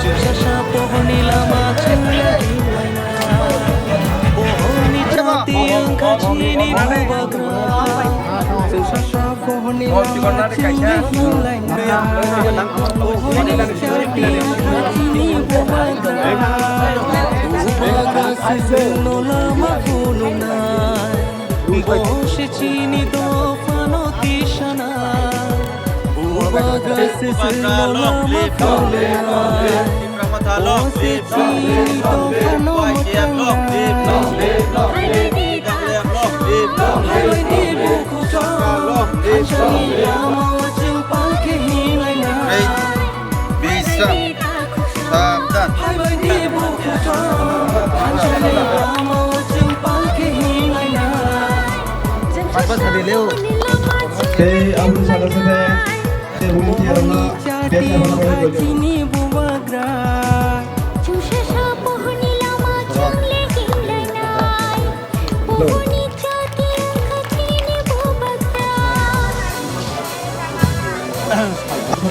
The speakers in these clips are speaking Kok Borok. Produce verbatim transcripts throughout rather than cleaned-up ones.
Chwngsa sa pohorni lama chwng le hinlaina. Pohorni chati wngkha chini bubagra. Chwngsa sa pohorni lama chwng le hinlaina. Pohorni chati wngkha chini bubagra. Bubagra se chwngno lama phunuknai. Bo se chini dophano tisana. Bubagra se chwngno lama phunuknai. Bo se chini dophano mwthangnai. Haibaidi bukhukchong, thansa ni lama o chwng palkhe hinlainai. Bisram. Sabdan. Tei aboni saka saka tei bumung tiarokno bebsa hwnwi bagwi.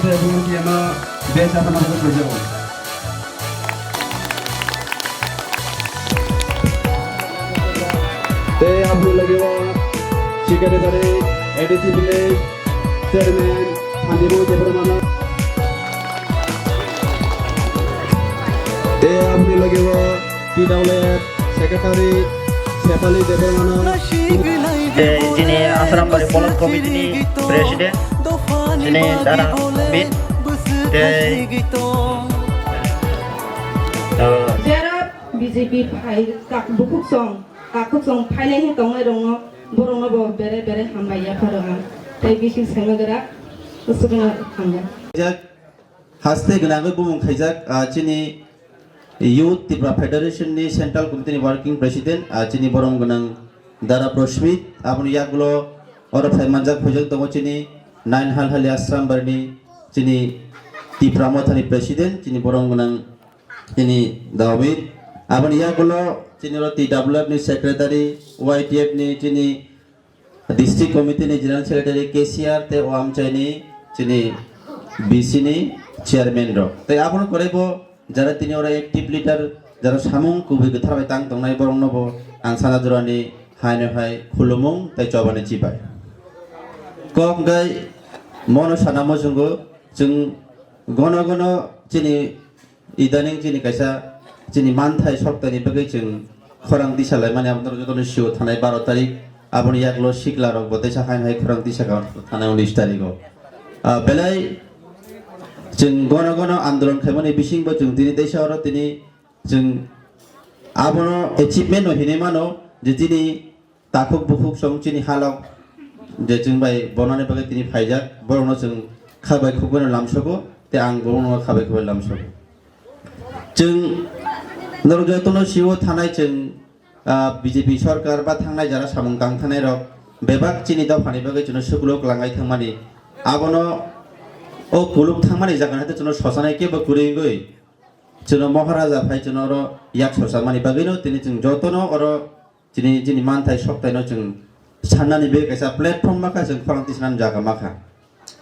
Tei bumung tiarokno bebsa hwnwi bagwi. Tei aboni logi o secretary, A D C village chairman Sanjibo Debbarmano. Tei aboni logi o T W F secretary Sefali Debbarmano. Tei chini Asrambari Block Committee ni President, chini Dara Amit. Tei Jera B J P phai ka-, bukhuk song, takhuk song phailai hin tongnai rokno, borokno bo bere bere hambai yapharo ang. Tei bising sengma gra, usukno hambai. Jak, haste gwnangwi bumung khaijak, ah, chini Youth Tipra Federation ni Central Committee ni Working President, ah, chini borom gwnang Dara Prosmit, aboni yagulo oro phai manjak, phaijak tongo chini Nain Halhali Asrambari ni chini Tipra Motha ni President, chini borom gwnang chini David. Aboni yagulo chini oro T W F ni Secretary, Y T F ni chini District Committee ni General Secretary, K C R tei o amchai ni chini B C ni Chairman rok. Tei abono kwrwi bo jara tini oro active leader, jara samung kubui kwthar bai tang tongnai borokno bo ang sana jora ni hai no hai khulumung tei chobani chibai. Kok gai mono sana muchungo chwng gono gono chini Idaning chini kaisa chini manthai soktaini bagwi chwng khorang tisa laimani, abo norok jotono sio thanai baro tarik, aboni yagulo sikla rok bo teisa haino hai khorang tisa ka thanai unis tariko. Ah, belai chwng gono gono andolon khaimani bisingbo chwng tini teisa oro tini chwng abono achievement no hinwi mano je chini takhuk bukhuk song chini halok je chwng bai bonani bagwi tini phaijak, borokno chwng kha bai khuk bai no lamsogo, tei ang borokno kha bai khuk bai lamsogo. Chwng norok jotono sio thanai chwng, ah, B J P sorkar ba thangnai jara samung tang thanai rok bebak chini dophani bagwi chwngno sukulo kwlangnai thangmani, abono o kuluk thangmani jaga hate chwngno sosanai kebo kwrwi wngwi chwngno Maharaja phai chwngno oro yak sosamani bagwino tini chwng jotono oro Chini, chini manthai soktaino chwng sannani bagwi kaisa platform makha, chwng khorang tisnani jaga makha.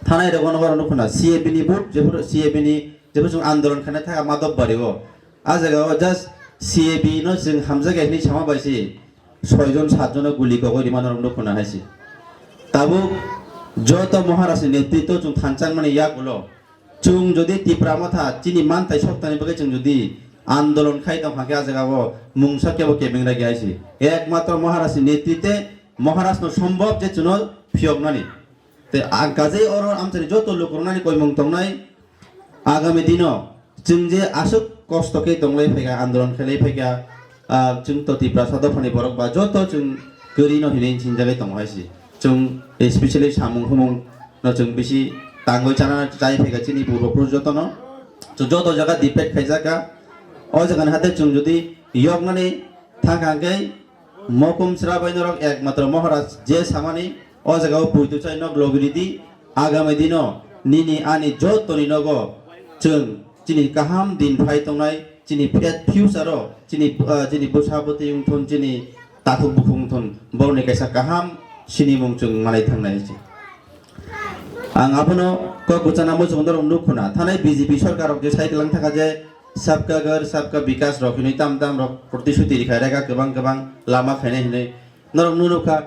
Thanai rogo nokho nukho na C A B ni vote, jephuru C A B ni, jephuru chwng andolon khaina thaka Madhobari o. A jaga o just C A B no chwng hamjakya hinwi sama bai se soi jon, sat jono guli kogwi rima norok nukho na hai se. Tabuk joto Maharaj ni netritwo chwng thanchang mani yak ulo. Chwng jodi Tipra Motha chini manthai soktaini bagwi chwng jodi andolon khai tong kha khe, a jaga o mungsa kebo kebeng ragi hai se. Ekmatro Maharaj ni netrite Maharaj no sombhob je chwngno phiyoknani. Tei ang kajai oro amchani joto lukuroknani koimung tongnai. Agami dino chwng je aswk kosto khe tonglai phaikha, andolon khlai phaikha, ah, chwng to Tiprasa dophani borok ba joto chwng kwrwi no hinwi sinjagwi tongo hai se. Chwng, eh, specially samung humung no chwng bisi tangwi chana chai phaikha chini purbo purush jotono. Chwng joto jaga debate khaijakha. O jaga ni hate chwng jodi yoknani thangkha hwnkhe Mokum sra bai norok ekmatro Maharaj je samani o jaga o puitu chai nok logi ridi, agami dino nini ani joto ni nogo chwng chini kaham din phai tongnai, chini fet future o chini, ah, chini bwsa bwtwi wngthun, chini takhuk bukhuk wngthun, borokni kaisa kaham sinimung chwng manai thangnai se. Ang abono kok bwchana muchung norok nuk khuna. Thanai B J P sarkar rok je sai kwlang thangkha je sabka ghar, sabka bikas rok hinwi tam tam rok protishuti rikha rega kwbang kwbang lama khainai hinwi. Norok nuk nukha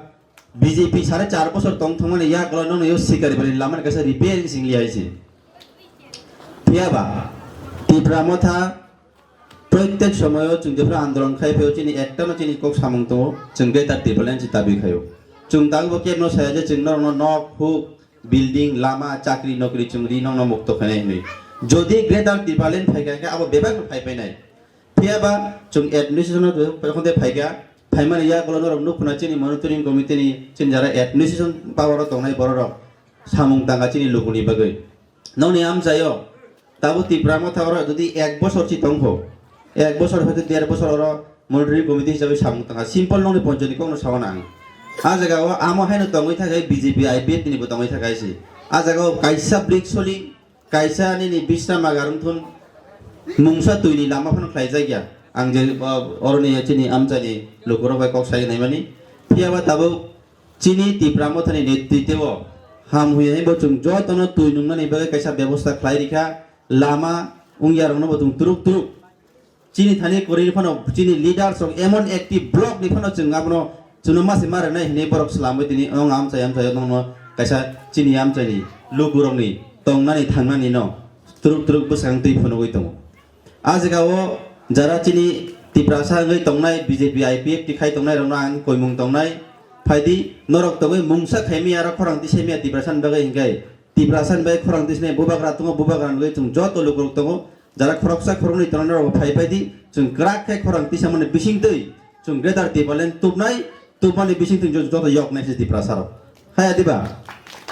B J P sare char bosor tong thangmani yak ulo nono yo sikari bali lama ni kaisa repair sing liya isi. Phiya ba Tipra Motha Proitek somoyo chwng jephru andolon khai phaio, chini ektano chini kok samung tongo, chwng Greater Tipraland se dabi khaio. Chwng tabukbo kebno saya je chwng norokno nok, huk, building, lama, chakri, nokri chwng ri nokno mukto khainai hinwi. Jodi Greater Tipraland phaikha khe abo bebakno phai painai. Phiya ba chwng administration-o jokhon tei phaikha, phaimani yagulo norok nukhuna chini monitoring committee-ni chini jara administration power-o tongnai bororok samung tangkha chini lukuni bagwi. Nokni amchaio tabuk Tipra Motha oro jodi ek bosor si tongkho, ek bosor hoite der bosor oro monitoring committee hisabe samung tangkha. Simple nokni ponchoni kokno sawana ang. A jaga o amo haino tongwi thakhe B J P I P F ni bo tongwi thakhe si. A jaga o kaisa brik soli, kaisa nini bisna magar wngthun mungsa twini lama phano khlaijakya. Ang je, o, oroni chini amchani lukurok bai kok sai naimani. Phiya ba tabuk Chini Tipra Mothani netritwo ham huya himbo chwng jotono twi nungnani bagwi kaisa bebosta khlai rikha, lama wngya rokno bo chwng twrwk twrwk. Chini thani kwrwini phano chini leaders rok emon active block ni phano chwng abono chwngno mase ma rwnai hinwi borok swlamwi tini ong amchai amchai nokno kaisa chini amchaini lukurokni tongnani thangnani no twrwk twrwk bwsakang twi phunugwi tongo. A jaga o jara chini Tiprasa wngwi tongnai, B J P I P F T khai tongnai rokno ang koimung tongnai. Phaidi norok tongwi mungsa khaimya aro khorang tisai maya Tiprasa ni bagwi, hinkhe Tiprasa ni bagwi khorang tisnai bubagra tongo, bubagra ni bagwi chwng joto lukurok tongo. Jara khoroksa khoroknwi tongnai norok phai phaidi chwng kwrak khe khorang tisamani bisingtwi chwng Greater Tipraland tubnai, tubmani bisingtwi chwng joto yok nai se Tiprasa rok. Haya diba?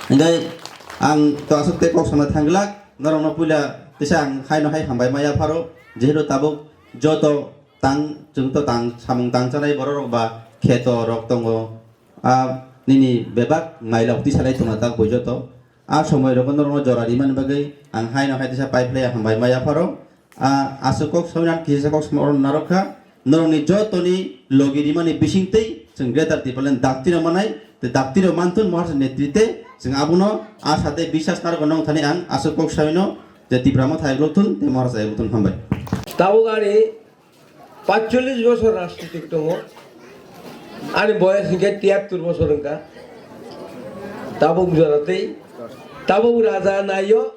Hinkhe ang to aswk tei kok sana thangglak, norokno puila tisa ang haino hai hambai maya pharo, jehetu tabuk joto tang, chwng to tang, samung tang chanai borok rok ba kheto rok tongo, a nini bebak mailok tisalai tongna tak bui joto. A somoi rok norokno jora rimani bagwi ang haino hai tisa pai phlai hambai maya pharo. A, aswk kok sawi nang kisa kok sama oro narwk kha. Norokni jotoni logi rimani bisingtwi chwng Greater Tipraland dakti rok manai, tei dakti rok mantun Maharsa netrite chwng abono asa tei biswas narwk nong thani ang aswk kok sawi no je Tipra Motha ayuk thun tei Maharsa ayuk thun hambai. Tabuk ani paitsollis bosor rajnitik tongo. Ani boyos hinkhe tiyattor bosor wngkha. Tabuk jora tei tabuk raja naio.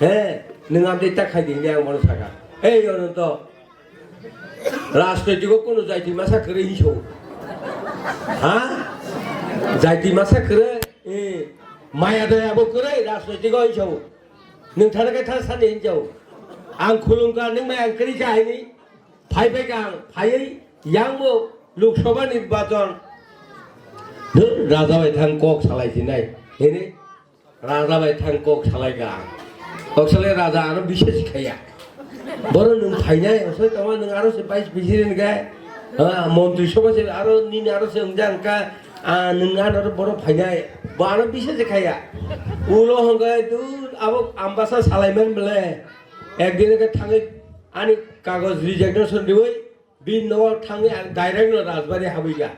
He, nwng amtwi ta khai di hinwi ang bono sakha. Ei, Ananto, rajnoitiko kunu jaiti masa kwrwi hinwi sao. Ha? Jaiti masa kwrwi? Eh, maya daya bo kwrwi rajnoitiko hinwi sao. Nwng thana khe tha sani hinwi sao. Ang khulumkha, nwng maya ang kwrwi kha hinwi. Phai phai kha ang, phaiwi yangbo Lok Sabha nirbachon. Dhur, raja bai thang kok salai sinai. Hinwi. Raja bai thang kok salai ka. Kok salai raja ano biswas khaya. Boro nwng phainai, osai tongma nwng aro se vice president khe, ha, montri sobha se aro nini aro se wngja wngkha, ah, nwng ano aro boro phainai. Bo ano biswas khaya. Ulo hwnkhai tu abo ambasa salai man bele. Ekdin khe thangwi ani kagoj resignation riwi, Bini nogo thangwi ang direct no Rajbari habwi kha.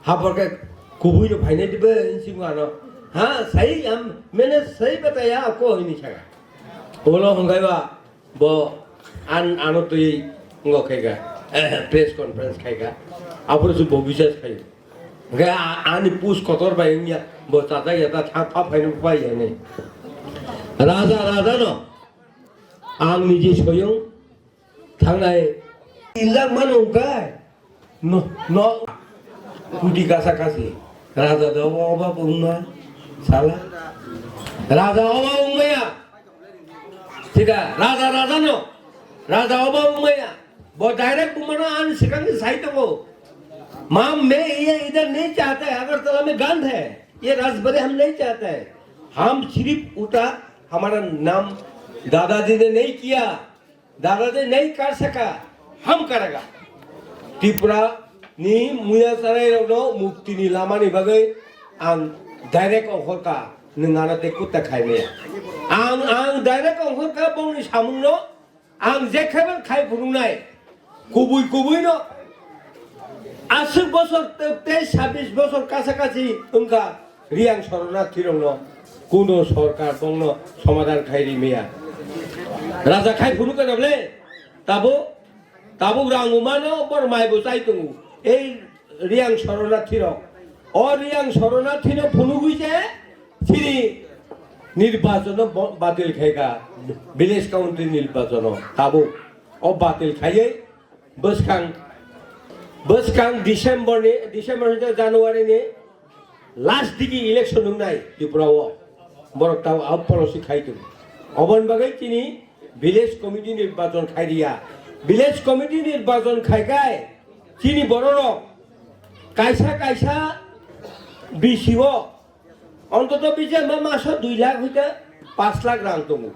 Habor khe kubui no phainai dibe hinwi simo ano. Ha, sai am, mene sai bataya ko hinwi saka. Ulo hwnkhai ba bo an, ano twi ngo khai kha. Press conference khai kha. Aphuru se bo biswas khai. Hwnkhe a-, ani post kotor bai wngya. Bo chajak ya ta tha, tha phaino pai ya ni. Raja, raja no. Ang niji soyung Thangnai. Injak mano wngkha. No, no. Kuti kasa kasi. Raja da oba oba wngma. Sala. Raja oba wngmaya. Thika, raja, raja no. Raja oba wngmaya. Bo direct bumano an sikang sai tongo. माँ, मैं ये इधर नहीं चाहता है, अगरतला में गंद है, ये राजबाड़ी हम नहीं चाहता है। हम सिर्फ उठा, हमारा नाम दादाजी ने नहीं किया, दादाजी नहीं कर सका, हम करेगा। Tripura ni muya charairokno muktini lamani bagwi ang direct ongkhorkha, nwng ano tei kutta khaimaya. Ang, ang direct ongkhorkha bongni samungno, ang jekhebo khai phunuknai, kubui kubuino aswk bosor te, tei sabbish bosor kasa kasi wngkha Riyang Soronathirokno, kuno sorkar bongno somadhan khai rimaya. Raja khai phunukha na bole, tabo Tabuk rang umano bor mai bo chai tongo. Ei Riyang Soronathi rok. O Riyang Soronathi no phunugwi je chini nirbachon no bo-, batil khaika. Village council nirbachon no tabuk. O batil khaiwi bwskang, bwskang December ni, December hwnkhe January ni last digi election wngnai Tripura o. Borok tabo abo policy khai tongo. Oboni bagwi chini village committee nirbachon khai riya. Village committee nirbachon khai khai chini bororok kaisa kaisa B C O ontoto bisi ma maso dui lakh hoite pash lakh rang tongo.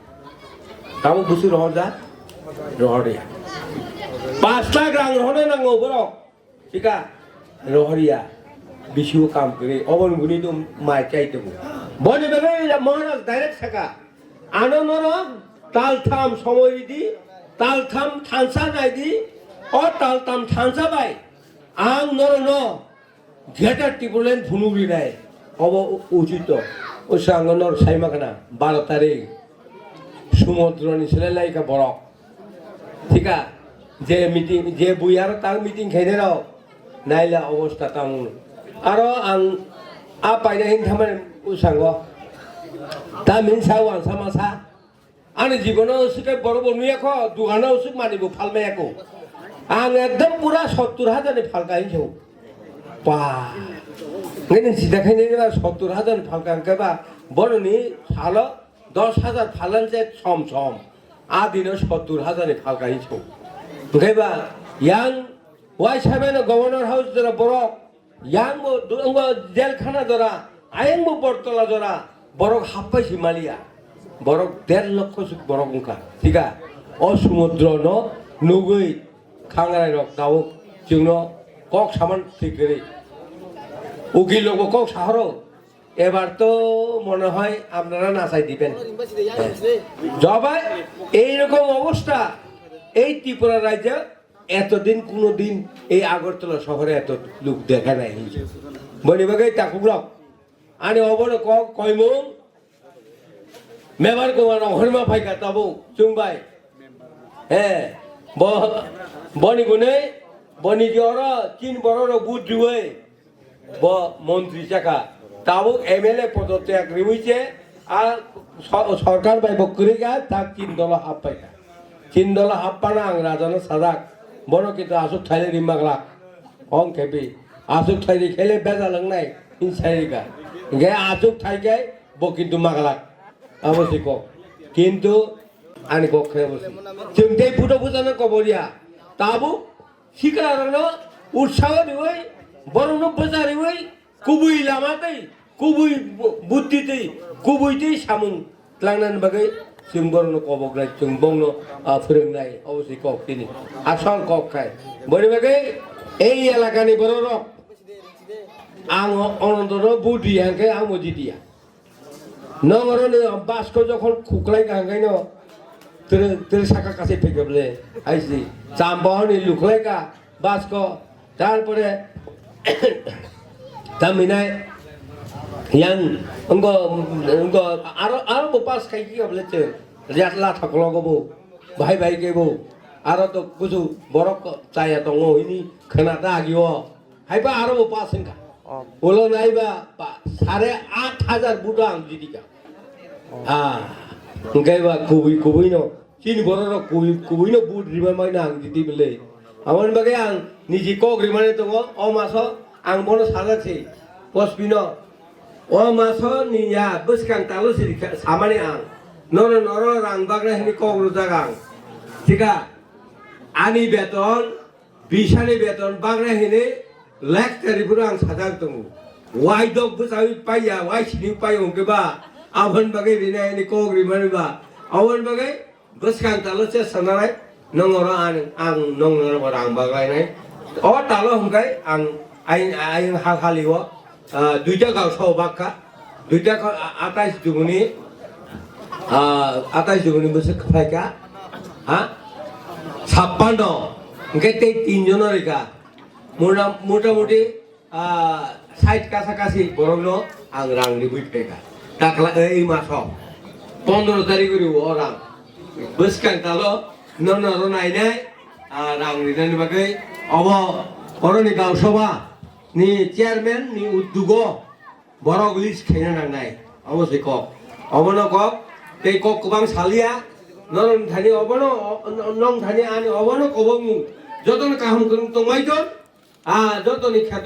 Tamo busi rohor ja? Rohor ya. Pash lakh rang rohorna nango borok. Thika, rohoriya, bisiu kam kwrwi, oboni guni do mai chai tongo. Boni bagwi Maharaj direct saka, ano norok taltham somoi ridi, taltham thansa naidi, o taltham thansa bai ang norokno Greater Tipraland phunuk rinai, obo u-, uchito. O swango norok saima khna, baro tarik, sumudroni sele laika borok. Thika, je meeting, je bui aro tang meeting khainai rok, naila obosta tamo. Aro ang a paina hin thamani usango. Tamin sa wansa masa. Ani jibono usuk borok bo nuya kho, dugano usuk mani bo phalmaya kho. Ang ekdom pura sottur hajar ni phalka hinso. Pa. Ngini sida khainai ba sottur hajar ni phalka hwnkhe ba boroni salo dos hajar phalan je som som. A dino sottur hajar ni phalka hinso. Hwnkhe ba yang Y seven Governor House jora borok, yang bo du-, wngbo jelkhana jora, ayang bo Bortola jora, borok happai si maliya. Borok der lokho suk borok wngkha. Thika, o sumudro no nugwi khangrai rok tabuk chwngno kok saman thik kwrwi. Ukil rokbo kok sahoro. এবার তো মনে হয় আপনারা নাচাই দিবেন। জবাই এইরকম অবস্থা, এই ত্রিপুরা রাজ্যে এতদিন কোনো দিন এই আগরতলা শহরে এত লোক দেখা নাই। বনি বাগাই তাকুকরাও আনি অবর ক-, কইমুং মেবার কুমার অহরমা ফাইকা তাবো চুংবাই। হ্যাঁ, ব-, বনি গুনে, বনি জর, চিন বড় বুট জুয়ে। Bo montri chakha, tabuk M L A podotyag riwi je, a so-, sorkar bai bo kwrwi kha, tak tin dolo happai kha. Tin dolo happano ang rajano sajak, bono kintu aswk thaile ri maglak, hong khebi, aswk thaile khele bejal wngnai, hin sai rikha. Hingkhe aswk thai khe bo kintu maglak, abo se kok. Kintu ani kok khe abo se. Chwng tei phuto bujano kobor ya, tabuk Sikararokno utsaho riwi, borokno bwcha riwi, kubui lama tei, kubui bu-, butti tei, kubui tei samung tlangnani bagwi chwng borokno kobok lai, chwng bongno, ah, phwrwngnai, obo se kok tini. Asol kok khai. Boni bagwi ei elakani bororok ang Onontono vote riya hwnkhe ang bo jitiya. Nong oro ni basko jokhon khuklai ka hwnkhe no tere, tere saka kasai phaikha bole, hai si. Chamba honi luklai ka basko, tarpore taminai yang wngko, wngko aro, aro bo pass khai kha bole chwng. Riat la thoklogo bo, bahai bahai khe bo. Aro to kuchu borok chaya tongo hini khwna ta agi o. Haiba aro bo pass wngkha. Oh. Ulo naiba ba, sare aat hajar buto ang jiti kha. Oh. Ah, hwnkhe ba kubui kubui no, chini borok rok kubui kubui no but rima mai na ang jiti bele. Aboni bagwi ang niji kok rimani tongo, o maso ang bono sajak si, Pospino. O maso ni ya bwskang talo si rikha, samani ang. Nono noro rang bagna hini kok rwjak ang. Thika, ani beton, Bisani beton bagra hini lakh tari phuru ang sajak tongo. Wai dok bwchawi paiya, wai sini pai hwnkhe ba, aboni bagwi rinai hini kok rimani ba. Aboni bagwi bwskang talo chesta nanai, nong oro ang, ang nong nono bo rang baglainai. O talo hwnkhe ang ayang hal hali o, ah, duita gausao bakha, duita kho, ah, atais duguni, ah, atais duguni bwswk phaikha, ha? Sappanno, hwnkhe tei tinjono rikha. Mona-, motamuti, ah, sait kasa kasi borokno ang rang ribwi phaikha. Takla ei maso pondro tarik ri o rang. Bwskang talo nono ro nainai, ah, rang rinani bagwi obo oroni gausabha ni chairman ni uddugo borok list khaina nangnai. Obo se kok. Obono kok tei kok kwbang salia. Norok thani obono, o-, nong thani ani obono kobokmung. Jotono kaham kwrwng tongmai ton. Ah, jotoni khe